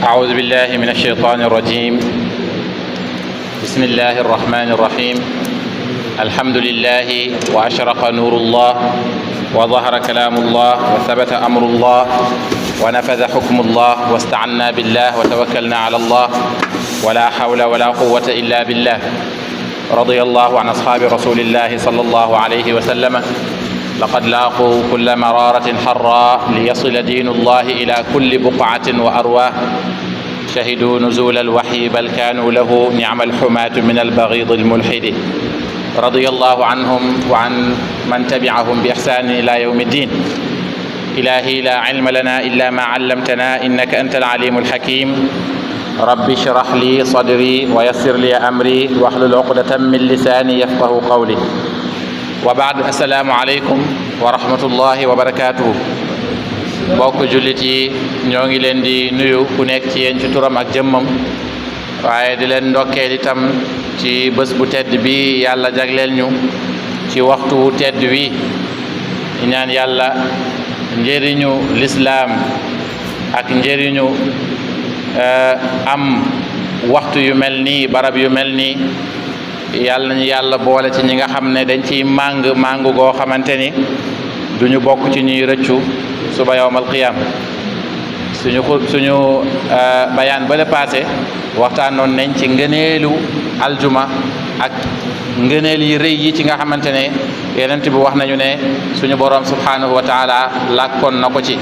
أعوذ بالله من الشيطان الرجيم. بسم الله الرحمن الرحيم. الحمد لله وأشرق نور الله وظهر كلام الله وثبت أمر الله ونفذ حكم الله واستعنا بالله وتوكلنا على الله ولا حول ولا قوة إلا بالله. رضي الله عن أصحاب رسول الله صلى الله عليه وسلم. لقد لاقوا كل مرارة حراء ليصل دين الله إلى كل بقعة وأرواه. شهدوا نزول الوحي بل كانوا له نعم الحماة من البغيض الملحد. رضي الله عنهم وعن من تبعهم بإحسان إلى يوم الدين. إلهي لا علم لنا إلا ما علمتنا إنك أنت العليم الحكيم. رب اشرح لي صدري ويسر لي أمري واحلل عقدة من لساني يفقه قولي. وبعد السلام عليكم ورحمة الله وبركاته. mbokk jullit yi ñoo ngi leen di nuyu ku nekk ci yéen ci turam ak jëmmam, waaye di leen ndokkeel itam ci bés bu tedd bi yàlla jagleel ñu ci waxtu wu tedd wi. ñaan yàlla njëriñu lislaam ak njëriñu am waxtu yu mel nii, barab yu mel nii, yàlla nañu yàlla boole ci ñi nga xam ne dañ ciy màng goo xamante ni duñu bokk ci ñuy rëccu suba yawmal qiyaam. suñu bayaan ba le passé waxtaanoon nañ ci ngëneelu aljuma ak ngëneel yi rëy yi ci nga xamante ne Yonent bi wax nañu ne suñu boroom subhanahu wa taala làkkoon na ko ci.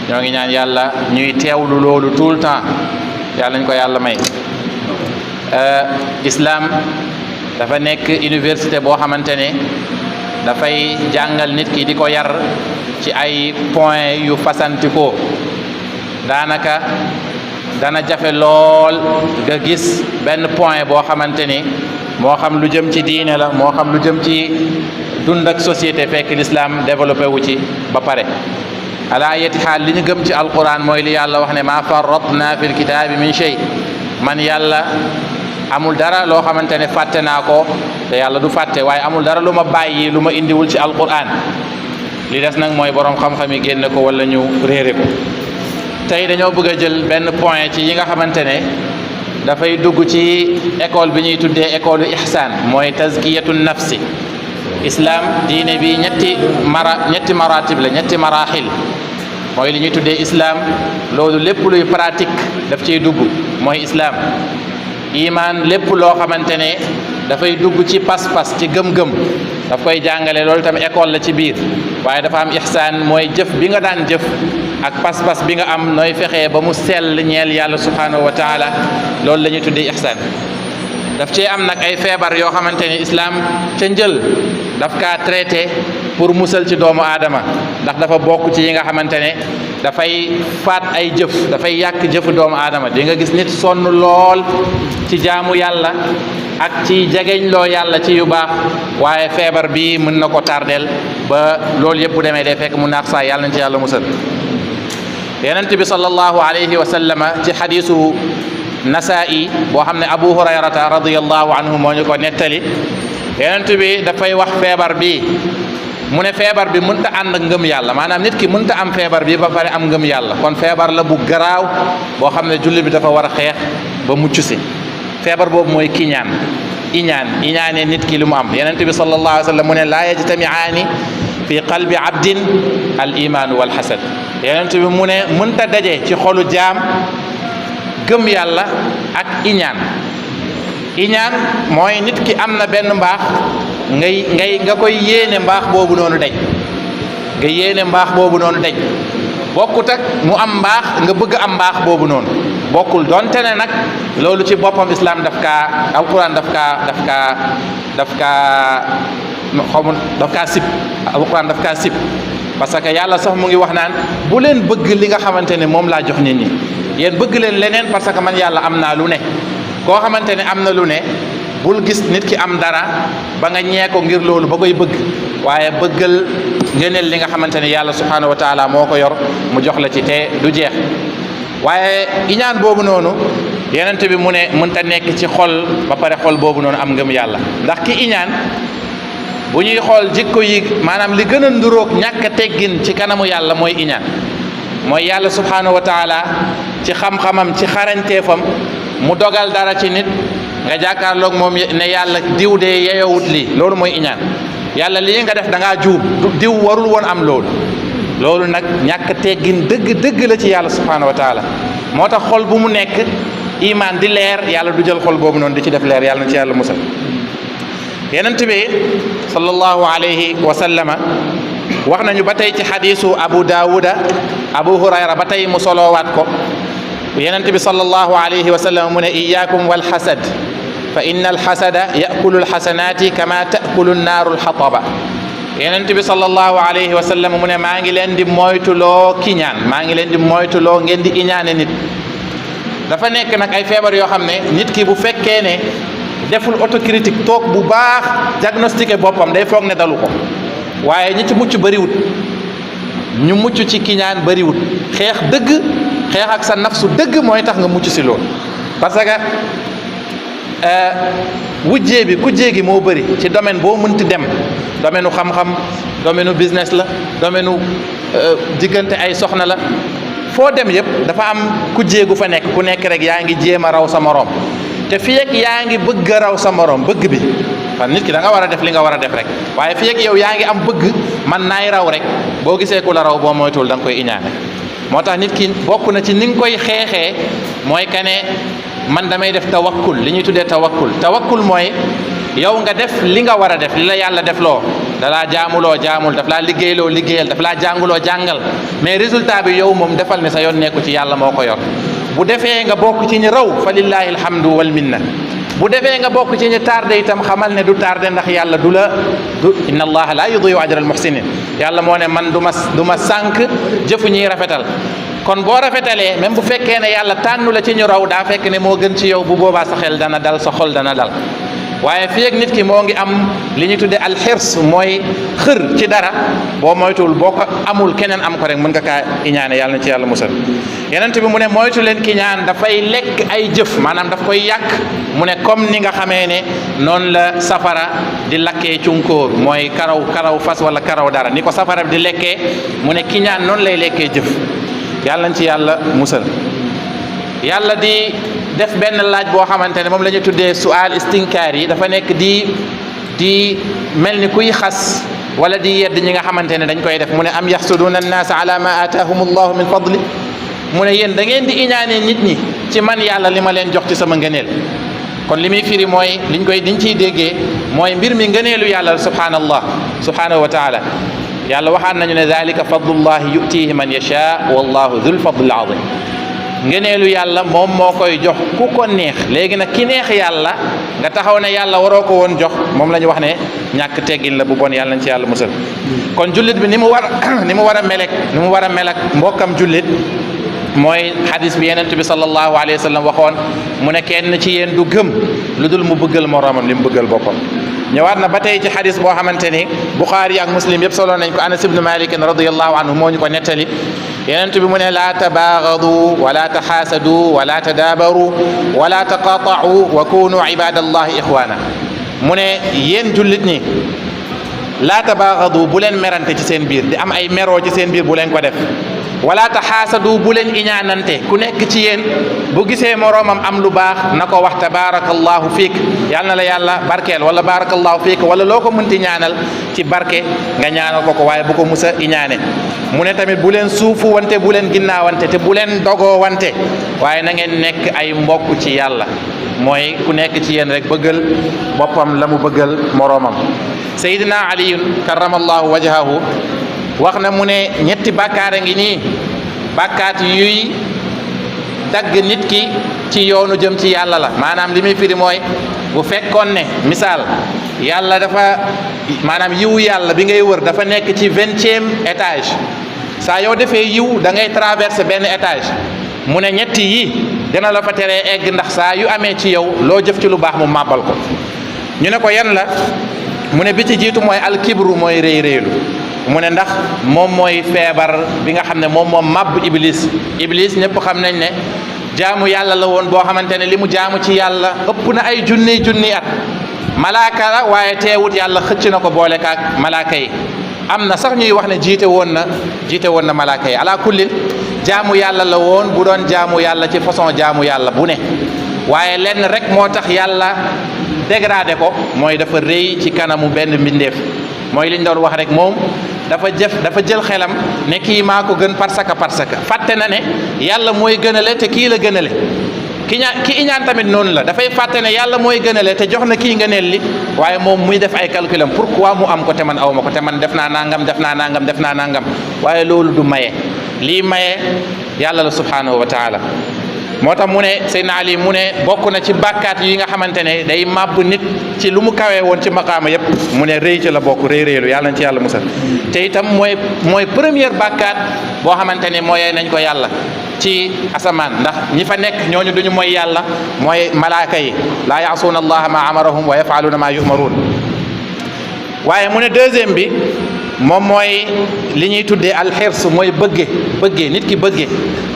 ñoo ngi ñaan yàlla ñuy teewlu loolu tout le temps, yàlla nañ ko yàlla may. Islam dafa nekk université boo xamante ne dafay jàngal nit ki di ko yar ci ay point yu fasantikoo. daanaka dana jafe lool nga gis benn point boo xamante ni moo xam lu jëm ci diine la, moo xam lu jëm ci dund ak société, fekk l'islam développé wu ci ba pare. ala ayati xaal li ñu gëm ci alquran mooy li yàlla wax ne ma farratna fil kitaabi min shay. man yàlla amul dara loo xamante ne fàtte naa ko, te yàlla du fàtte, waaye amul dara lu ma bàyyi lu ma indiwul ci alquran. li des nag mooy borom xam-xam yi génne ko wala ñu réere ko. tey dañoo bëgg a jël benn point ci yi nga xamante ne dafay dugg ci école bi ñuy tuddee école yu ihsaan, mooy tazkiyatu nafsi. islam diine bi ñetti maratib la, ñetti maraaxil mooy li ñuy tuddee islam. loolu lépp luy pratique daf ciy dugg mooy islam. iman lépp loo xamante ne dafay dugg ci pas-pas, ci gëm-gëm, daf koy jàngale. loolu tamit école la ci biir. waaye dafa am ihsaan, mooy jëf bi nga daan jëf ak pas-pas bi nga am, nooy fexee ba mu sell ñeel yàlla subhanahu wa taala. loolu la ñuy tuddee ihsaan. daf cee am nag ay feebar yoo xamante ne islam ca njël daf kaa traité pour musal ci doomu aadama, ndax dafa bokk ci yi nga xamante ne dafay faat ay jëf, dafay yàq jëfu doomu aadama. di nga gis nit sonn lool ci jaamu yàlla ak ci jegeñ loo yàlla ci yu baax, waaye feebar bi mën na ko tardeel ba loolu yëpp bu demee day fekk mu naax saa. yàlla nañ ci yàlla musal. Yonent bi sallallahu alayhi wa sallama ci xadiisu Nasaa'i boo xam ne Abu Hurayrata radiyallahu anhu moo ñu ko nettali. Yonent bi dafay wax feebar bi, mu ne feebar bi mënta ànd ak ngëm yàlla, maanaam nit ki mënta am feebar bi ba pare am ngëm yàlla. kon feebar la bu garaaw boo xam ne jullit bi dafa war a xeex ba mucc si. feebar boobu mooy kiñaan, iñaane nit ki lu mu am. Yonent bi sallallahu alayhi wa sallam mu ne laa yajtamiaani fi qalbi abdin al imaanu wal xasad. Yonent bi mu ne mënta daje ci xolu jaam gëm yàlla ak iñaan mooy nit ki am na benn mbaax nga koy yéene mbaax boobu noonu daj, nga yéene mbaax boobu noonu daj. bokkut ak mu am mbaax nga bëgg am mbaax boobu noonu, bokkul. donte ne nag loolu ci boppam islam alquran daf kaa sib. alquran daf kaa sib parce que yàlla sax mu ngi wax naan bu leen bëgg li nga xamante ne moom laa jox nit ñi, yéen bëgg leen leneen parce que man yàlla am naa lu ne. koo xamante ne am na lu ne, bul gis nit ki am dara ba nga ñee ko ngir loolu ba koy bëgg, waaye bëggal ngëneel li nga xamante ne yàlla subhanahu wa taala moo ko yor mu jox la ci te du jeex. waaye iñaan boobu noonu Yonent bi mu ne mënta nekk ci xol ba pare xol boobu noonu am ngëm yàlla. ndax ki iñaan bu ñuy xool jikko yi, maanaam li gën a nduróog ñàkk a teggin ci kanamu yàlla mooy iñaan. mooy yàlla subhanahu wa taala ci xam-xamam ci xarañteefam mu dogal dara ci nit nga jàkkaarloog moom ne yàlla diw de yeyowut lii loolu mooy iñaan yàlla lii nga def da ngaa juum diw warul woon am loolu nag ñàkk teggin dëgg la ci yàlla subhanahu wa taala moo tax xol bu mu nekk iman di leer yàlla du jël xol boobu noonu di ci def leer yàlla na ci yàlla musal yenent bi sallallahu alayhi wa sallama wax nañu ba tey ci xadiisu abu daawuda abu hurayra ba tey mu soloowaat ko yenent bi sallallahu alayhi wa sallam mu ne iyaakum wal xasad fa inna al xasada yakulu al xasanaati kama takulu naaru al xataba yenent bi sallallahu alayhi wa sallam mu ne maa ngi leen di moytuloo kiñaan maa ngi leen di moytuloo ngeen di iñaane nit dafa nekk nag ay feebar yoo xam ne nit ki bu fekkee ne deful autocritique toog bu baax diagnostiqué boppam day foog ne dalu ko waaye ñi ci mucc bëriwut ñu mucc ci kiñaan bëriwut xeex ak sa nafsu dëgg mooy tax nga mucc si loolu parce que kujjee gi moo bëri ci domaine boo mënti dem domaine u xam-xam domaine u business la domaine u diggante ay soxna la foo dem yëpp dafa am kujjee gu fa nekk ku nekk rek yaa ngi jéem a raw sa moroom te fii ak yaa ngi bëgg a raw sa moroom bëgg bi fan nit ki da nga war a def li nga war a def rek waaye fii ak yow yaa ngi am bëgg man naay raw rek boo gisee ku la raw boo moytuwul da nga koy iñaane moo tax nit ki bokk na ci ni nga koy xeexee mooy que ne man damay def tawakkul li ñuy tuddee tawakkul mooy yow nga def li nga war a def li la yàlla def loo dalaa jaamuloo jaamul daf laa liggéeyloo liggéeyal daf laa jànguloo jàngal mais résultat bi yow moom defal ni sa yoon nekku ci yàlla moo ko yor bu defee nga bokk ci ñi raw fa lillahi alhamdu wal minna bu defee nga bokk ci ñi tardé itam xamal ne du tardé ndax yàlla du inna allaha la yudiyu ajra al muhsinin yàlla moo ne man du ma sànq jëfu ñiy rafetal kon boo rafetalee même bu fekkee ne yàlla tànnu la ci ñu raw daa fekk ne moo gën ci yow bu boobaa sa xel dana dal sa xol dana dal waaye fii ak nit ki moo ngi am li ñu tuddee alxirs mooy xër ci dara boo moytuwul boo ko amul keneen am ko rek mën nga kaa iñaane yàlla na ci yàlla musal yenent bi mu ne moytu leen ki ñaan dafay lekk ay jëf maanaam daf koy yàq mu ne comme ni nga xamee ne noonu la safara di lakkee cunkóor mooy karaw fas wala karaw dara ni ko safara di lekkee mu ne ki ñaan noonu lay lekkee jëf yàlla na ci yàlla musal yàlla di def benn laaj boo xamante ne moom la ñu tuddee sual istinkaar yi dafa nekk di mel ni kuy xas wala di yedd ñi nga xamante ne dañ koy def mu ne am yaxsuduna annaasa ala ma aataahum allahu min fadli mu ne yéen da ngeen di iñaane nit ñi ci man yàlla li ma leen jox ci sama ngëneel kon li muy firi mooy liñ ciy déggee mooy mbir mi ngëneelu yàlla subhanahu wa taala yàlla waxaan nañu ne dalika fadlullahi yutihi man yasha wallahu dhul fadlil azim ngeneelu yàlla moom moo koy jox ku ko neex léegi nag ki neex yàlla nga taxaw ne yàlla waroo ko woon jox moom la ñu wax ne ñàkk teggin la bu bon yàlla nañ ci yàlla musal kon jullit bi ni mu war a mel ak mbokkam jullit mooy xadis bi yenent bi sallallahu alayhi wa sallam waxoon mu ne kenn ci yéen du gëm lu dul mu bëggal moroomam li mu bëggal boppam ñëwaat na ba tey ci xadis boo xamante ni Buxaari ak Muslim yëpp solo nañ ko Anas ibn Malik radiyallahu anhu moo ñu ko nettali yenent bi mu ne laa tabaagadu wala taxaasadu wala tadaabaru wala taqaatau wa kunu ibadallahi ixwaana mu ne yéen jullit ñi laa tabaagadu bu leen merante ci seen biir di am ay meroo ci seen biir bu leen ko def wala taxaasadu bu leen iñaanante ku nekk ci yéen bu gisee moroomam am lu baax na ko wax tabarakallahu fiik yal na la yàlla barkeel wala barakallahu fiik wala loo ko mënti ñaanal ci barke nga ñaanal ko waaye bu ko musa iñaane mu ne tamit bu leen suufu wante bu leen ginnaawante te bu leen dogoo wante waaye na ngeen nekk ay mbokk ci yàlla mooy ku nekk ci yéen rek bëggal boppam la mu bëggal moroomam Seydina Ali karamallahu wajhahu wax na mu ne ñetti bàkkaar a ngi nii bàkkaat yuy dagg nit ki ci yoonu jëm ci yàlla la maanaam li muy firi mooy bu fekkoon ne misaal yàlla dafa maanaam yiwu yàlla bi ngay wër dafa nekk ci 20e étage saa yoo defee yiw da ngay traverser benn étage mu ne ñetti yi dina la fa teree egg ndax saa yu amee ci yow loo jëf ci lu baax mu màbbal ko ñu ne ko yan la mu ne bi ci jiitu mooy alkibru mooy réy réylu mu ne ndax moom mooy feebar bi nga xam ne moom màbb iblis ñëpp xam nañ ne jaamu yàlla la woon boo xamante ne li mu jaamu ci yàlla ëpp na ay junni at malaaka la waaye teewut yàlla xëcc na ko boole kaak malaaka yi am na sax ñuy wax ne jiite woon na malaaka yi ala kullin jaamu yàlla la woon bu doon jaamu yàlla ci façon jaamu yàlla bu ne waaye lenn rek moo tax yàlla dégradé ko mooy dafa rëy ci kanamu benn mbindeef mooy liñ doon wax rek moom dafa jël xelam ne kii maa ko gën parce que fàtte na ne yàlla mooy gënale te kii la gënale ki iñaan tamit noonu la dafay fàtte ne yàlla mooy gënale te jox na kii ngëneel li waaye moom muy def ay calculam pourquoi mu am ko te man aw ma ko te man def naa nangam waaye loolu du maye lii maye yàlla la subhanahu wa taala moo tax mu ne Seydina Ali mu ne bokk na ci bàkkaat yi nga xamante ne day màbb nit ci lu mu kawee woon ci maqaama yépp mu ne rëy ci la bokk réylu yàlla na ci yàlla musal te itam mooy première bàkkaat boo xamante ne mooy nañ ko yàlla ci asamaan ndax ñi fa nekk ñooñu duñu mooy yàlla mooy malaaka yi laa yaasuuna allaha ma amarahum wa yafaluuna ma yumaruun waaye mu ne deuxième bi moom mooy li ñuy tuddee alxirs mooy bëgge nit ki bëgge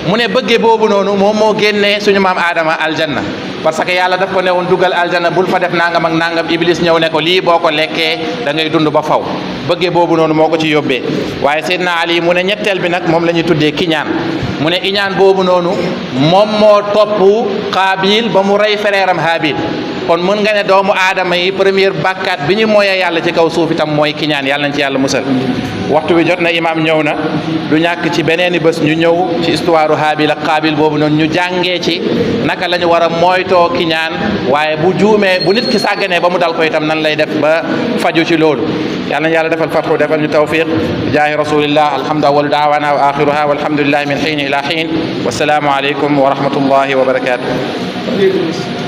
mu ne bëgge boobu noonu moom moo génnee suñu maam aadama aljanna parce que yàlla daf ko ne woon dugal aljanna bul fa def nangam ak nangam iblis ñëw ne ko lii boo ko lekkee da ngay dund ba faw bëgge boobu noonu moo ko ci yóbbee waaye Seydina Ali mu ne ñetteel bi nag moom la ñuy tuddee kiñaan mu ne iñaan boobu noonu moom moo topp Qaabil ba mu rey frère am Haabil kon mën nga ne doomu aadama yi première bàkkaat bi ñu mooyee yàlla ci kaw suuf itam mooy kiñaan yàlla nañ ci yàlla musal waxtu bi jot na imaam ñëw na du ñàkk ci beneeni bés ñu ñëw ci histoire Haabil ak Qaabil boobu noonu ñu jàngee ci naka la ñu war a moytoo kiñaan waaye bu juumee bu nit ki sàgganee ba mu dal ko itam nan lay def ba faju ci loolu yàlla nañ yàlla defal fatxu defal ñu tawfiq jaahi rasulillah alhamdu awwalu daawana wa axiruha walhamdulillahi min xiin ila xiin wassalaamu aleykum wa rahmatullahi wa barakatuh